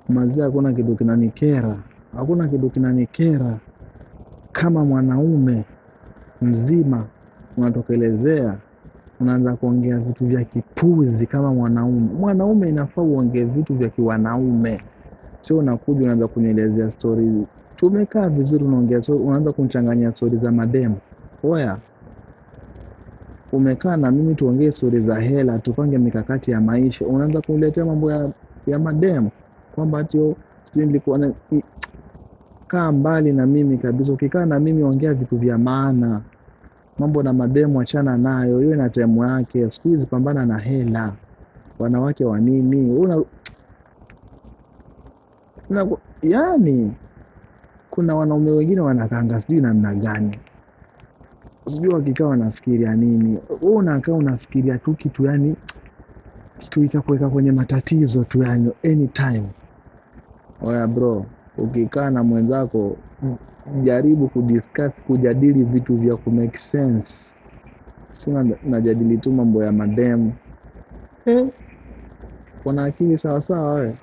Mazee, hakuna kitu kinanikera, hakuna kitu kinanikera kama mwanaume mzima unatokelezea unaanza kuongea vitu vya kipuzi kama mwanaume. Mwanaume inafaa uongee vitu vya kiwanaume, sio unakuja unaanza kunielezea story. Tumekaa vizuri, unaongea story, unaanza kunichanganyia story za mademu. Oya, umekaa na mimi tuongee stori za hela, tupange mikakati ya maisha, unaanza kuniletea mambo ya mademu kwamba ati oh, sijui nilikuwa na kaa mbali na mimi kabisa. Ukikaa na mimi ongea vitu vya maana, mambo na mademu achana nayo, hiyo ina time yake. Siku hizi pambana na hela, wanawake wa nini? Yani kuna wanaume wengine wanakaanga sijui namna gani, sijui wakikaa wanafikiria nini. Wewe unakaa unafikiria tu kitu, yani kitu ikakuweka kwenye matatizo tu, yani anytime. Oya bro, ukikaa na mwenzako jaribu kudiscuss, kujadili vitu vya kumake sense, si unajadili tu mambo ya mademu. Una akili sawasawa wewe?